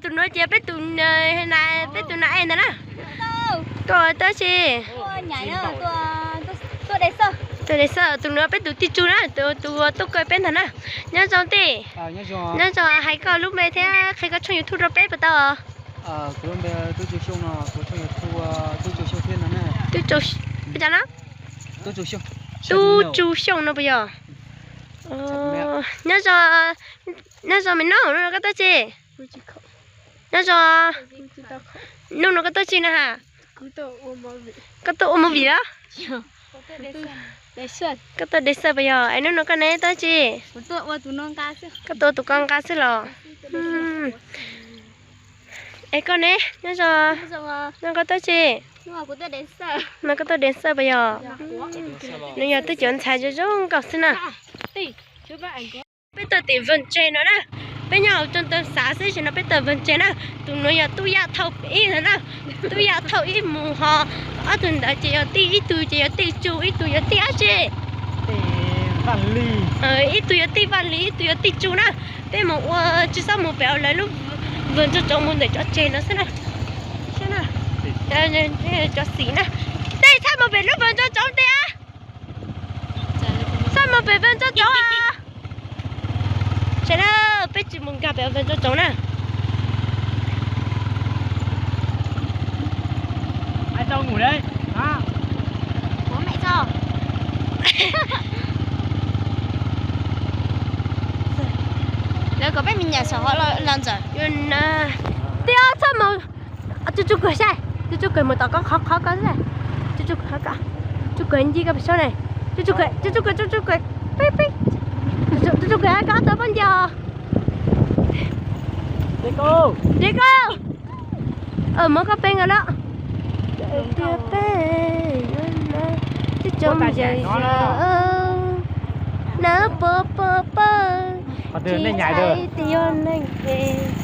Tus nuav ces peb tus, peb tus na es ntag na. Koj tuaj tsi? Tuaj de xawj. Tus nuav peb tus tij tsug na, tus tuaj kawg peb ntag na. Nyob zoo tij. Nyob zoo, hais koj lub npe thiab qhia koj tshooj YouTube rau peb puas tau? Tub Tsu Xyooj no puas yog? Nyob zoo, nyob zoo me nub, nub no koj tuaj tsi? Nyob zoo, nub no koj tuaj tsi na has? Koj tuaj ua movie los? Koj tuaj de xawj puas yog? Es nub no koj ne tuaj tsi? Koj tuaj ua tus ko nqa xwb los? Es koj ne, nyob zoo, nub no koj tuaj tsi? No koj tuaj de xawj puas yog? Nws yog twb cov ntxhais zoo zoo nkauj xwb na. Peb tuaj tim Vag Ntse no na, peb nyob hauv Tsoos Tau xav xwb, tam sim no peb tuaj Vag Ntse na. Tus nuav yog tub Yaj Thauj ib ntag na, tub Yaj Thauj ib mus ho, ob tug ntawd ces yog tij, ib tug ces yog tij Tsu, ib tug yog tij dab tsi? Ib tug yog tij Vaj Lis, ib tug yog tij Tsu na. Peb mus ua, tsi xob mus pem lawv lub Vag Ntso Tsoov, mus ntawm cov tsev no xwb na. Cov xim na. Tej txhob mus pem lub Vag Ntso Tsoov tej. Txhob mus pem Vag Ntso Tsoov. Saib na, peb tsis mus nkag pem Vag Ntso Tsoov na. Lawv kom peb me nyuam saum hov los ntxawm. Tij, txhob mus. Tsuj Tsuj Kawg saib, Tsuj Tsuj Kawg mus tom koj qhov qhov ko xwb. Tsuj Tsuj Kawg, Tsuj Kawg nci koj pem saub ne. Tsuj Tsuj Kawg, Tsuj Tsuj Kawg, Tsuj Tsuj Kawg, peb peb. Tsuj Tsuj Kawg koj tau pob nti os. Nti koj, muab koj peb nkaus na. Tiag peb, tib cov me ntxhais, nab pab pab pab, tsis ntshai tias yog neeg phem.